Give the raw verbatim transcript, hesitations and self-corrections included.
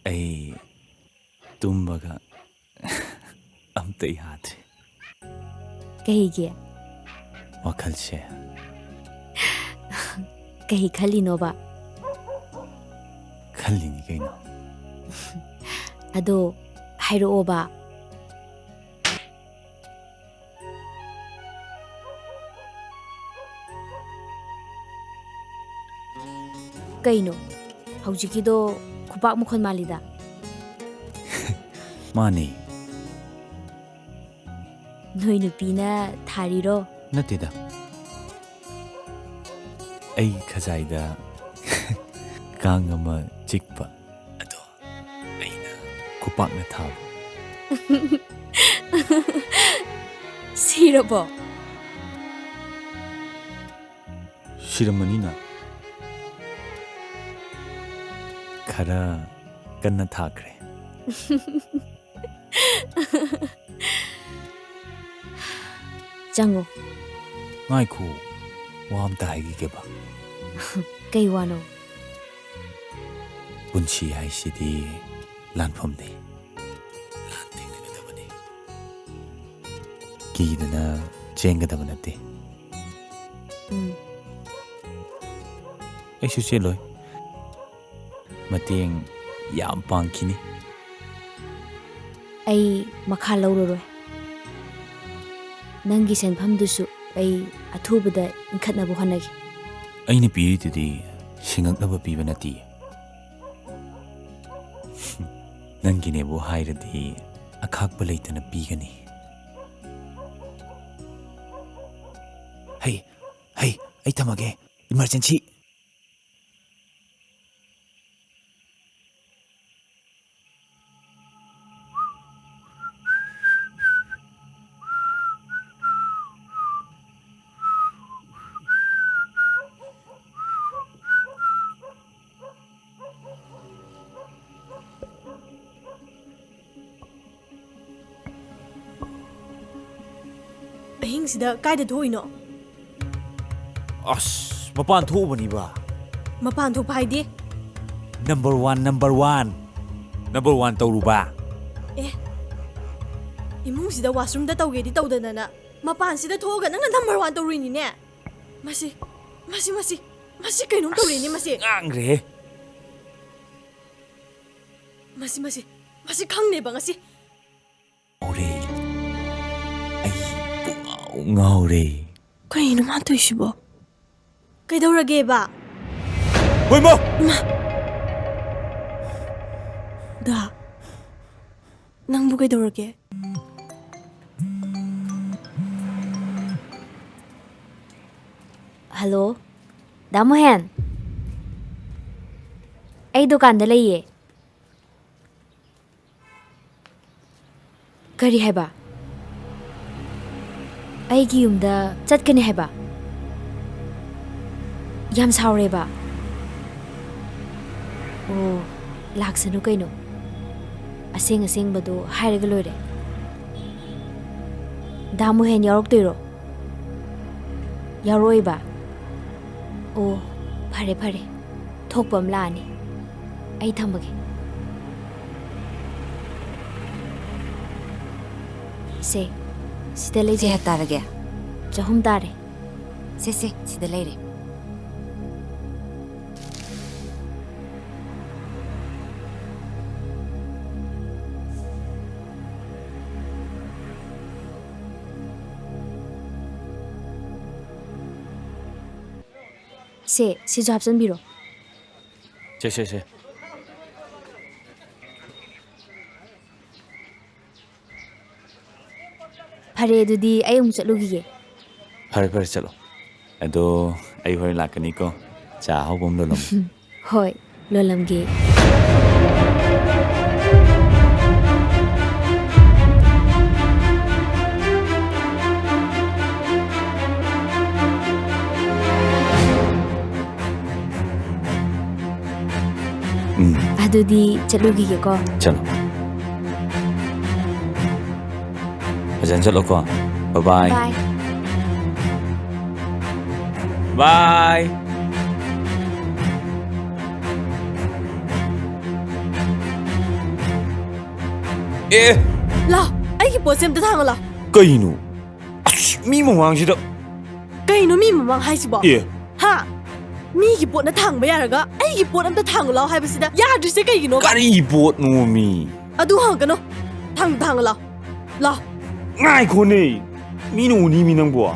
ꯑꯩ ꯇꯨꯝꯕꯒ ꯑꯝꯇ ꯌꯥꯗ꯭ꯔꯦ꯫ ꯀꯩꯒꯤ? ꯋꯥꯈꯜꯁꯦ꯫ ꯀꯩ ꯈꯜꯂꯤꯅꯣꯕ? ꯈꯜꯂꯤꯅꯤ ꯀꯩꯅꯣ꯫ ꯑꯗꯣ ꯍꯥꯏꯔꯛꯑꯣꯕ꯫ ꯀꯩꯅꯣ ꯍꯧꯖꯤꯛꯀꯤꯗꯣ? ꯈꯨꯄꯥꯛ ꯃꯈꯣꯟ ꯃꯥꯜꯂꯤꯗ꯫ ꯃꯥꯅꯦ꯫ ꯅꯣꯏ ꯅꯨꯄꯤꯅ ꯊꯥꯔꯤꯔꯣ? ꯅꯠꯇꯦꯗ꯫ ꯑꯩ ꯈꯖꯥꯏꯗ ꯀꯥꯡ ꯑꯃ ꯆꯤꯛꯄ꯫ ꯑꯗꯣ ꯑꯩꯅ ꯈꯨꯄꯥꯛꯅ ꯊꯥꯕ꯫ ꯁꯤꯔꯕꯣ? ꯁꯤꯔꯝꯃꯅꯤꯅ꯫ ꯈꯔ ꯀꯟꯅ ꯊꯥꯈ꯭ꯔꯦ꯫ ꯆꯪꯉꯣ꯫ ꯉꯥꯏꯈꯣ, ꯋꯥ ꯑꯝꯇ ꯍꯥꯏꯈꯤꯒꯦꯕ꯫ ꯀꯩ ꯋꯥꯅꯣ? ꯄꯨꯟꯁꯤ ꯍꯥꯏꯁꯤꯗꯤ ꯂꯥꯟꯐꯝꯅꯤ꯫ ꯂꯥꯟ ꯊꯦꯡꯅꯒꯗꯕꯅꯤ꯫ ꯀꯤꯗꯅ ꯆꯦꯟꯒꯗꯕ ꯅꯠꯇꯦ꯫ ꯎꯝ꯫ ꯑꯩꯁꯨ ꯆꯦꯜꯂꯣꯏ꯫ ꯃꯇꯦꯡ ꯌꯥꯝ ꯄꯥꯡꯈꯤꯅꯤ꯫ ꯑꯩ ꯃꯈꯥ ꯂꯧꯔꯔꯣꯏ꯫ ꯅꯪꯒꯤ ꯁꯦꯟꯐꯝꯗꯨꯁꯨ ꯑꯩ ꯑꯊꯨꯕꯗ ꯏꯟꯈꯠꯅꯕ ꯍꯣꯠꯅꯒꯦ꯫ ꯑꯩꯅ ꯄꯤꯔꯤꯗꯨꯗꯤ ꯁꯤꯡꯉꯛꯅꯕ ꯄꯤꯕ ꯅꯠꯇꯤꯌꯦ꯫ ꯅꯪꯒꯤꯅꯦꯕꯨ ꯍꯥꯏꯔꯗꯤ ꯑꯈꯥꯛꯄ ꯂꯩꯇꯅ ꯄꯤꯒꯅꯤ꯫ ꯍꯩ, ꯍꯩ, ꯑꯩ ꯊꯝꯃꯒꯦ꯫ Emergency꯫ ꯑꯍꯤꯡꯁꯤꯗ ꯀꯥꯏꯗ ꯊꯣꯛꯏꯅꯣ? ꯑꯁ, ꯃꯄꯥꯟ ꯊꯣꯛꯎꯕꯅꯤꯕ꯫ ꯃꯄꯥꯟ ꯊꯣꯛꯄ ꯍꯥꯏꯗꯤ? Number one, number one꯫ number one ꯇꯧꯔꯨꯕ? ꯑꯦ, ꯏꯃꯨꯡꯁꯤꯗ washroomꯗ ꯇꯧꯒꯦꯗꯤ ꯇꯧꯗꯅꯅ ꯃꯄꯥꯟꯁꯤꯗ ꯊꯣꯛꯑꯒ ꯅꯪꯅ number one ꯇꯧꯔꯨꯏꯅꯤꯅꯦ꯫ ꯃꯁꯤ, ꯃꯁꯤ, ꯃꯁꯤ, ꯃꯁꯤ ꯀꯩꯅꯣꯝ ꯇꯧꯔꯤꯅꯦ ꯃꯁꯤ꯫ ꯉꯥꯡꯈ꯭ꯔꯦꯍꯦ꯫ ꯃꯁꯤ, ꯃꯁꯤ, ꯃꯁꯤ ꯈꯪꯅꯦꯕ ꯉꯁꯤ꯫ ꯉꯥꯎꯔꯦ꯫ ꯑꯩ ꯄꯨꯡꯉꯥꯎ ꯉꯥꯎꯔꯦ꯫ ꯀꯩꯅꯣ ꯃꯥ ꯇꯧꯏꯁꯤꯕꯣ? ꯀꯩꯗꯧꯔꯒꯦꯕ? ꯍꯣꯏ, ꯃꯥ! ꯏꯃꯥ! ꯗꯥ, ꯅꯪꯕꯨ ꯀꯩꯗꯧꯔꯒꯦ? ꯍꯜꯂꯣ, ꯗꯥ ꯃꯣꯍꯦꯟ꯫ ꯑꯩ ꯗꯨꯀꯥꯟꯗ ꯂꯩꯌꯦ꯫ ꯀꯔꯤ ꯍꯥꯏꯕ? ꯑꯩꯒꯤ ꯌꯨꯝꯗ ꯆꯠꯀꯅꯤ ꯍꯥꯏꯕ? ꯌꯥꯝ ꯁꯥꯎꯔꯦꯕ? ꯑꯣ, ꯂꯥꯛꯁꯅꯨ ꯀꯩꯅꯣ꯫ ꯑꯁꯦꯡ ꯑꯁꯦꯡꯕꯗꯣ ꯍꯥꯏꯔꯒ ꯂꯣꯏꯔꯦ꯫ ꯗꯥ ꯃꯣꯍꯦꯟ ꯌꯥꯎꯔꯛꯇꯣꯏꯔꯣ? ꯌꯥꯎꯔꯛꯑꯣꯏꯕ? ꯑꯣ, ꯐꯔꯦ, ꯐꯔꯦ꯫ ꯊꯣꯛꯄ ꯑꯃ ꯂꯥꯛꯑꯅꯤ꯫ ꯑꯩ ꯊꯝꯃꯒꯦ꯫ ꯁꯦ, ꯁꯤꯗ ꯂꯩꯖꯩ꯫ ꯀꯌꯥ ꯇꯥꯔꯒꯦ? ꯆꯍꯨꯝ ꯇꯥꯔꯦ꯫ ꯁꯦ, ꯁꯦ, ꯁꯤꯗ ꯂꯩꯔꯦ꯫ ꯁꯦ, ꯁꯤꯁꯨ ꯍꯥꯞꯆꯤꯟꯕꯤꯔꯣ꯫ ꯁꯦ, ꯁꯦ, ꯁꯦ꯫ ꯐꯔꯦ, ꯑꯗꯨꯗꯤ ꯑꯩ ꯑꯃꯨꯛ ꯆꯠꯂꯨꯈꯤꯒꯦ꯫ ꯐꯔꯦ, ꯐꯔꯦ, ꯆꯠꯂꯣ꯫ ꯑꯗꯣ ꯑꯩ ꯍꯣꯔꯦꯟ ꯂꯥꯛꯀꯅꯤꯀꯣ꯫ ꯆꯥ ꯑꯍꯥꯎꯕ ꯑꯃ ꯂꯣꯜꯂꯝꯃꯨ꯫ ꯍꯣꯏ, ꯂꯣꯜꯂꯝꯒꯦ꯫ ꯎꯝ꯫ ꯑꯗꯨꯗꯤ ꯆꯠꯂꯨꯈꯤꯒꯦꯀꯣ꯫ ꯆꯠꯂꯣ꯫ ꯐꯖꯅ ꯆꯠꯂꯣꯀꯣ꯫ Bye bye꯫ Bye꯫ Bye꯫ ꯑꯦ, ꯂꯥꯎ, ꯑꯩꯒꯤ ꯄꯣꯠꯁꯦ ꯑꯝꯇ ꯊꯥꯡꯉꯣ ꯂꯥꯎ꯫ ꯀꯩꯅꯣ? ꯑꯁ, ꯃꯤ ꯃꯃꯥꯡꯁꯤꯗ꯫ ꯀꯩꯅꯣ ꯃꯤ ꯃꯃꯥꯡ ꯍꯥꯏꯁꯤꯕꯣ? ꯑꯦ, ꯍꯥ? ꯃꯤꯒꯤ ꯄꯣꯠꯅ ꯊꯥꯡꯕ ꯌꯥꯔꯒ ꯑꯩꯒꯤ ꯄꯣꯠ ꯑꯝꯇ ꯊꯥꯡꯉꯨ ꯂꯥꯎ ꯍꯥꯏꯕꯁꯤꯗ ꯌꯥꯗ꯭ꯔꯤꯁꯦ ꯀꯩꯒꯤꯅꯣ? ꯀꯔꯤ ꯄꯣꯠꯅꯣ ꯃꯤ? ꯑꯗꯨ ꯍꯪꯒꯅꯣ꯫ ꯊꯥꯡ ꯊꯥꯡꯉꯨ ꯂꯥꯎ꯫ ꯂꯥꯎ꯫ ꯉꯥꯏꯈꯣꯅꯦ, ꯃꯤꯅ ꯎꯅꯤ ꯃꯤ ꯅꯪꯕꯣ꯫